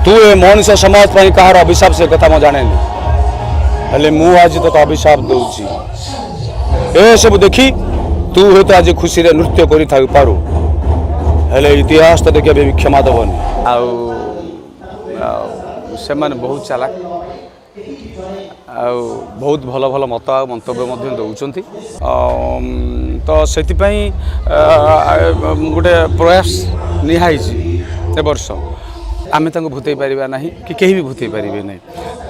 ତୁ ଏ ମଣିଷ ସମାଜ ପାଇଁ କାହାର ଅଭିଶାପ ସେ କଥା ମୁଁ ଜାଣେନି, ହେଲେ ମୁଁ ଆଜି ତୋତେ ଅଭିଶାପ ଦେଉଛି। ଏସବୁ ଦେଖି ତୁ ହୁଏତ ଆଜି ଖୁସିରେ ନୃତ୍ୟ କରିଥାଇପାରୁ, ହେଲେ ଇତିହାସ ତୋତେ କେବେ ବି କ୍ଷମା ଦେବନି। ଆଉ ଆଉ ସେମାନେ ବହୁତ ଚାଲାକ ଆଉ ବହୁତ ଭଲ ଭଲ ମତ ଆଉ ମନ୍ତବ୍ୟ ମଧ୍ୟ ଦେଉଛନ୍ତି। ତ ସେଥିପାଇଁ ଗୋଟେ ପ୍ରୟାସ ନିଆହେଇଛି। ଏ ବର୍ଷ ଆମେ ତାଙ୍କୁ ଭୂତେଇ ପାରିବା ନାହିଁ କି କେହି ବି ଭୂତେଇ ପାରିବେ ନାହିଁ।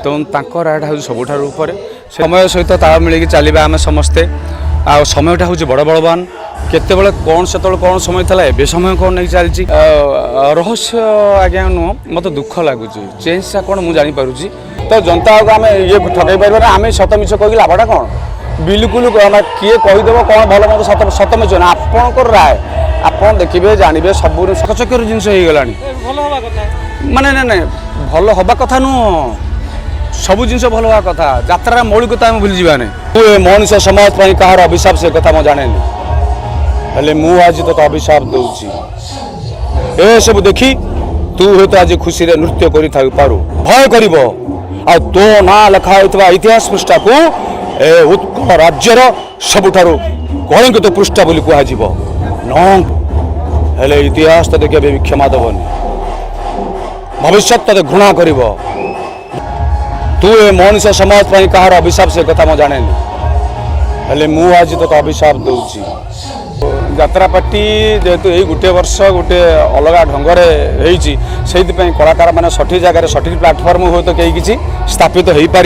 ତେଣୁ ତାଙ୍କ ରାୟଟା ହେଉଛି ସବୁଠାରୁ ଉପରେ। ସମୟ ସହିତ ତାଳ ମିଳିକି ଚାଲିବା ଆମେ ସମସ୍ତେ। ଆଉ ସମୟଟା ହେଉଛି ବଡ଼ ବଳବାନ। କେତେବେଳେ କ'ଣ, ସେତେବେଳେ କ'ଣ ସମୟ ଥିଲା, ଏବେ ସମୟ କ'ଣ ନେଇକି ଚାଲିଛି। ରହସ୍ୟ ଆଜ୍ଞା ନୁହଁ, ମୋତେ ଦୁଃଖ ଲାଗୁଛି। ଚେଞ୍ଜଟା କ'ଣ ମୁଁ ଜାଣିପାରୁଛି। ତ ଜନତାକୁ ଆମେ ଇଏ ଠକେଇ ପାରିବା ନା। ଆମେ ସତ ମିଛ କହିକି ଲାଭଟା କ'ଣ? ବିଲକୁଲ ଆମେ କିଏ କହିଦେବ କ'ଣ ଭଲ ମନ୍ଦ, ସତ ସତ ମିଛ ନା। ଆପଣଙ୍କର ରାୟ ଆପଣ ଦେଖିବେ, ଜାଣିବେ। ସବୁ ଚକଚକ୍ୟର ଜିନିଷ ହେଇଗଲାଣି। ଭଲ ହେବା କଥା। ମାନେ ନାଇଁ ନାଇଁ, ଭଲ ହେବା କଥା ନୁହଁ, ସବୁ ଜିନିଷ ଭଲ ହେବା କଥା। ଯାତ୍ରାର ମୌଳିକତା ଆମେ ଭୁଲିଯିବାନି। ତୁ ଏ ମଣିଷ ସମାଜ ପାଇଁ କାହାର ଅଭିଶାପ ସେ କଥା ମୁଁ ଜାଣେନି, ହେଲେ ମୁଁ ଆଜି ତୋତେ ଅଭିଶାପ ଦେଉଛି। ଏସବୁ ଦେଖି ତୁ ହୁଏତ ଆଜି ଖୁସିରେ ନୃତ୍ୟ କରିଥାଇପାରୁ, ଭୟ କରିବ ଆଉ ତୋ ନାଁ ଲେଖା ହୋଇଥିବା ଇତିହାସ ପୃଷ୍ଠାକୁ ଏ ଉତ୍କଳ ରାଜ୍ୟର ସବୁଠାରୁ କଳଙ୍କିତ ପୃଷ୍ଠା ବୋଲି କୁହାଯିବ। ନ ହେଲେ ଇତିହାସ ତୋତେ କେବେ ବି କ୍ଷମା ଦେବନି, ଭବିଷ୍ୟତ ତୋତେ ଘୃଣା କରିବ। ତୁ ଏ ମଣିଷ ସମାଜ ପାଇଁ କାହାର ଅଭିଶାପ ସେ କଥା ମୁଁ ଜାଣେନି, ହେଲେ ମୁଁ ଆଜି ତୋତେ ଅଭିଶାପ ଦେଉଛି। ଯାତ୍ରା ପାର୍ଟି ଯେହେତୁ ଏଇ ଗୋଟିଏ ବର୍ଷ ଗୋଟେ ଅଲଗା ଢଙ୍ଗରେ ହେଇଛି, ସେଇଥିପାଇଁ କଳାକାରମାନେ ସଠିକ୍ ଜାଗାରେ ସଠିକ୍ ପ୍ଲାଟଫର୍ମ ହୁଏତ କେହି କିଛି ସ୍ଥାପିତ ହେଇପାରି